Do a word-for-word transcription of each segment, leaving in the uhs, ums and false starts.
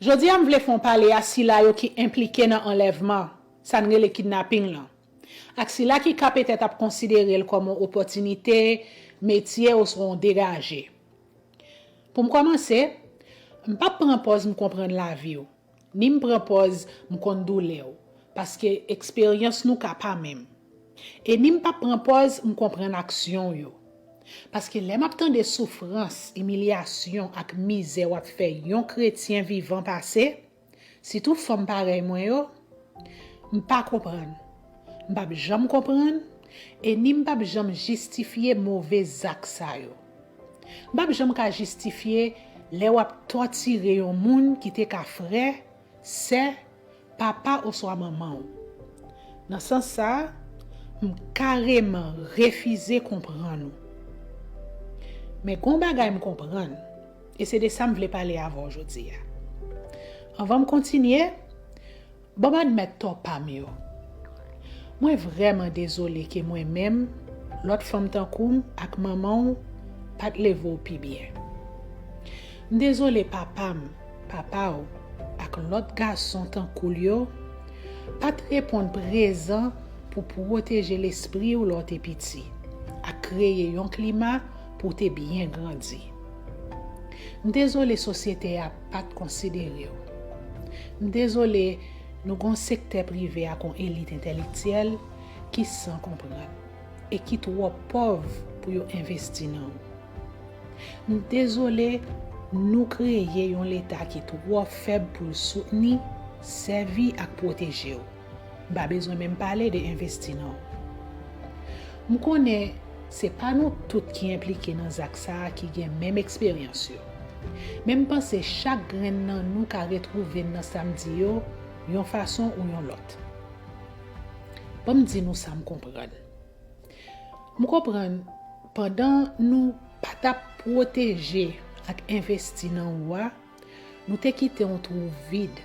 Jodi a, m vle fè yon pale a sila yo ki enplike nan anlèvman, sa n rele kidnaping lan, ak sila ki ka petèt ap konsidere l kòm yon opòtinite, metye oswa yon degaje. Pou m kòmanse, m p ap pran pòz m konprann lavi w, ni m pran pòz m konn doulè w, paske eksperyans nou ka pa menm. E ni m p ap pran pòz m konprann aksyon w yo. Paske lè m ap tande soufrans, imilyasyon ak mizè w ap fè yon kretyen vivan pase, sitou fanm parèy mwen yo, m pa konprann. M p ap janm konprann, e ni m p ap janm jistifye move zak sa yo. M p ap janm ka jistifye lè w ap tòtire yon moun ki te ka frè, sè, papa oswa manman w. Nan sans sa a, m kareman refize konprann ou. Men gon bagay m konprann, e se de sa m vle pale avè w jodi a. Anvan m kontinye, ban m admèt tò pa m yo. Mwen vrèman dezole ke mwen menm, lòt fanm tankou m ak manman w pa t leve w pi byen. M dezole papa m, papa w, ak lòt gason tankou l yo pa t reponn prezan pou pwoteje lespri w lè w te piti, ak kreye yon klima pou w te byen grandi. M dezole sosyete a pa t konsidere w. M dezole nou gen yon sektè prive ak yon elit entèlektyèl ki san konprann e ki twò pòv pou yo envesti nan ou. M dezole nou kreye yon Leta ki twò fèb pou l soutni, sèvi ak pwoteje w. M pa bezwen menm pale de envesti nan w. M konnen se pa nou tout ki enplike nan zak sa a ki gen menm eksperyans yo. Men m panse chak grenn nan nou ka retwouve n nan sa m di yo, yon fason ou yon lòt. Ban m di nou sa m konprann. M konprann, pandan nou pa t ap pwoteje ak envesti nan ou a, nou te kite yon twou vid,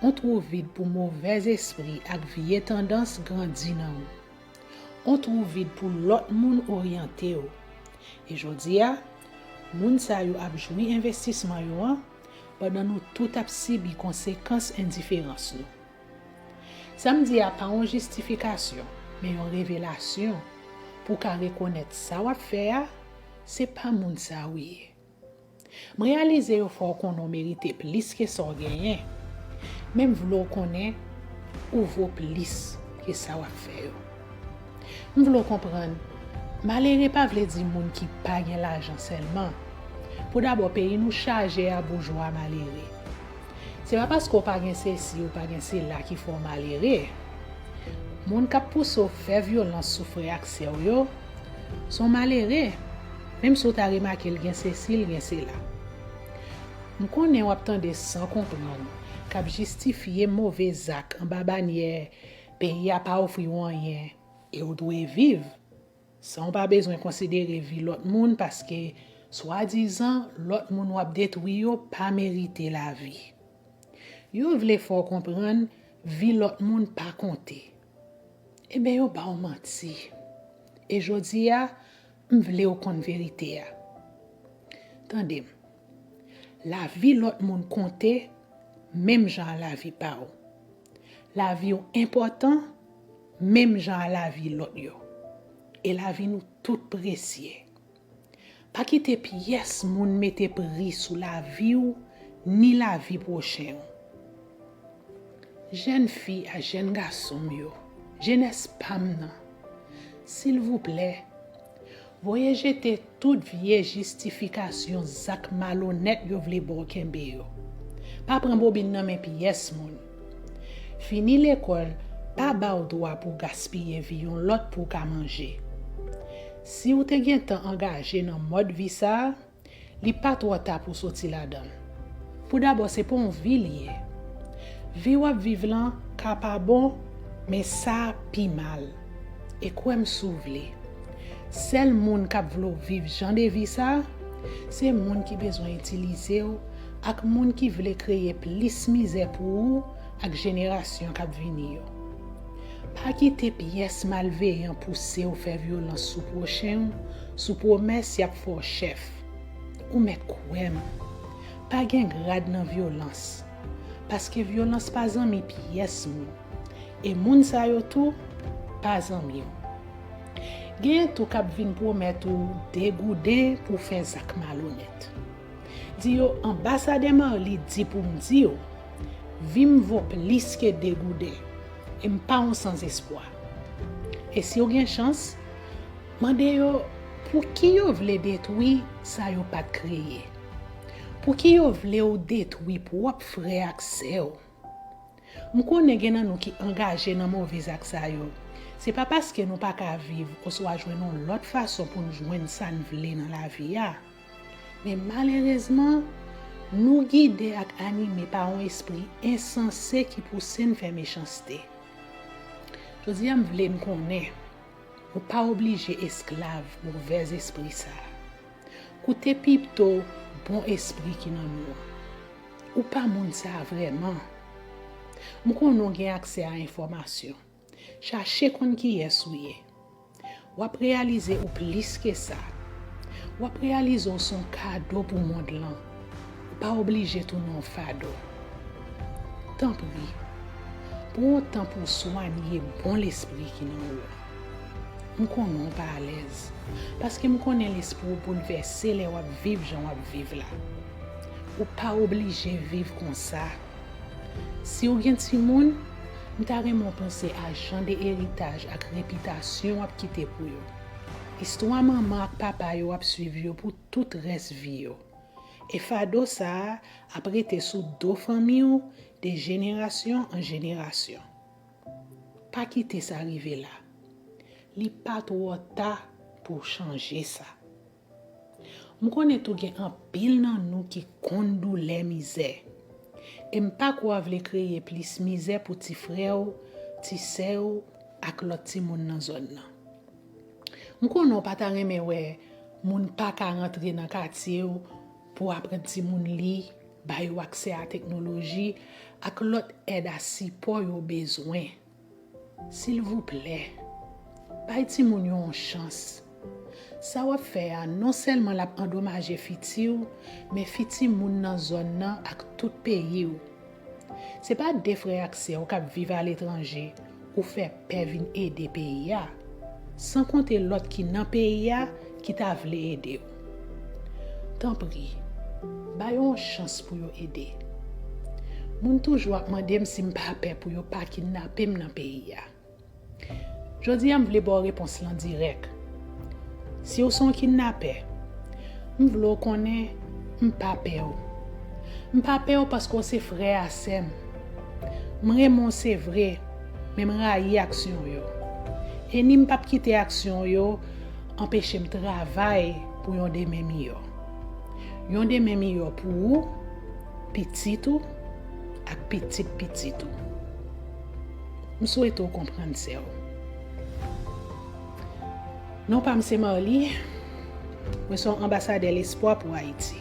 yon twou vid pou movèz espri ak vye tandans grandi nan ou. Yon twou vid pou lòt moun oryante w. E jodi a, moun sa yo ap jwi envestisman yo an, pandan nou tout ap sibi konsekans endiferans nou. Sa m di a pa yon jistifikasyon, men yon revelasyon pou w ka rekonèt sa w ap fè a, se pa moun sa w ye. M reyalize yo fè w konnen w merite plis ke sa w genyen, men m vle w konnen ou vo plis ke sa w ap fè yo. M vle w konprann, malere pa vle di moun ki pa gen lajan sèlman. Pou dabò, peyi nou chaje a boujwa malere. Se pa paske w pa gen sesi, w pa gen sela ki fè w malere. Moun k ap pouse w fè vyolans sou frè ak sè w yo, se yon malere, menm si w ta remake l gen sesi, l gen sela. M konnen w ap tande san konprann, k ap jistifye move zak anba banyè peyi a pa ofri w anyen e w dwe viv, san w pa bezwen konsidere vi lòt moun paske swadizan lòt moun w ap detwi yo pa merite lavi. Yo vle fè w konprann vi lòt moun pa konte. Ebyen, yo ba w manti. E jodi a, m vle w konn verite a. Tande m. Lavi lòt moun konte menm jan a lavi pa w. Lavi w enpòtan menm jan a lavi lòt yo. E lavi nou tout presye. Pa kite pyès moun mete pri sou lavi w ni lavi pwochen w. Jèn fi a jèn gason m yo, jenès pa m nan, silvouplè, voye jete tout vye jistifikasyon zak malonèt yo vle ba w kenbe yo. Pa pran bobin nan men pyès moun. Fini lekòl pa ba w dwa pou w gaspiye vi yon lòt pou w ka manje. Si w te gentan angaje nan mòd vi sa a, li pa twò ta pou w soti ladan l. Pou dabò, se pa yon vi l ye. Vi w ap viv lan ka pa bon, men sa pi mal. E kwè m si w vle, sèl moun k ap vle w viv jan de vi sa, se moun ki bezwen itilize w ak moun ki vle kreye plis mizè pou ou ak jenerasyon k ap vini yo. Pa kite pyès malveyan pouse w fè vyolans sou pwochen w sou pwomès y ap fè w chèf. Ou mèt kwè m. Pa gen grad nan vyolans. Paske vyolans pa zanmi pyès moun. E moun sa yo tou pa zanmi w. Genyen tou k ap vin pwomèt ou de gouden pou w fè zak malonèt. Di yo, Anbasadè Marly di pou m di w, vi m vo plis ke de gouden, e m pa yon sanzespwa. E si w gen chans, mande yo, pou ki yo vle detwi sa yo pa t kreye? Pou ki yo vle w detwi pwòp frè ak sè w? M konnen gen nan nou ki angaje nan move zak sa yo. Se pa paske nou pa ka viv oswa jwenn yon lòt fason pou n jwenn sa n vle nan lavi a. Men malerezman, nou gide ak anime pa yon espri ensanse ki pouse n fè mechanste. Jodi a, m vle n konnen, ou pa oblije esklav movèz espri sa a. Koute pito bon espri ki nan nou an. Ou pa moun sa a vrèman. M konnen w gen aksè a enfòmasyon. Chache konn kiyès ou ye. W ap reyalize ou plis ke sa. W ap reyalize w se yon kado pou mond lan. Ou pa oblije tounen yon fado. Tanpri, pran yon tan pou w swanye bon lespri ki nan ou an. M konnen w pa alèz, paske m konnen lespri w boulvèse lè w ap viv jan w ap viv la. Ou pa oblije viv konsa. Si w gen timoun, m ta renmen w panse a jan de eritaj ak repitasyon w ap kite pou yo. Istwa manman ak papa yo ap swiv yo pou tout rès vi yo. E fado sa a ap rete sou do fanmi w de jenerasyon an jenerasyon. Pa kite sa rive la. Li pa twò ta pou w chanje sa. M konnen tou gen anpil nan nou ki konn doulè mizè. E m pa kwè w vle kreye plis mizè pou ti frè w, ti sè w ak lòt timoun nan zòn nan. M konnen w pa ta renmen wè moun pa ka rantre nan katye w pou aprann timoun li, ba yo aksè a teknoloji ak lòt èd a sipò yo bezwen. Silvouplè, bay timoun yo yon chans. Sa w ap fè a, non sèlman l ap andomaje fiti w, men fiti moun nan zòn nan ak tout peyi w. Se pa de frè ak sè w k ap viv aletranje ou fè pè vin ede peyi a, san konte lòt ki nan peyi a ki ta vle ede w. Tanpri, ba yo yon chans pou yo ede. Moun toujou ap mande m si m pa pè pou yo pa kidnape m nan peyi a. Jodi a, m vle ba w repons lan dirèk. Si w se yon kidnapè, m vle w konnen m pa pè w. M pa pè w paske w se frè a sè m. M renmen w se vre, men m rayi aksyon w yo. E ni m p ap kite aksyon w yo anpeche m travay pou yon demen miyò. Yon demen miyò pou ou, pitit ou, ak pitit pitit ou. M swete w konprann, sè w. Non pa m se Marly, mwen se yon anbasadè lespwa pou Ayiti.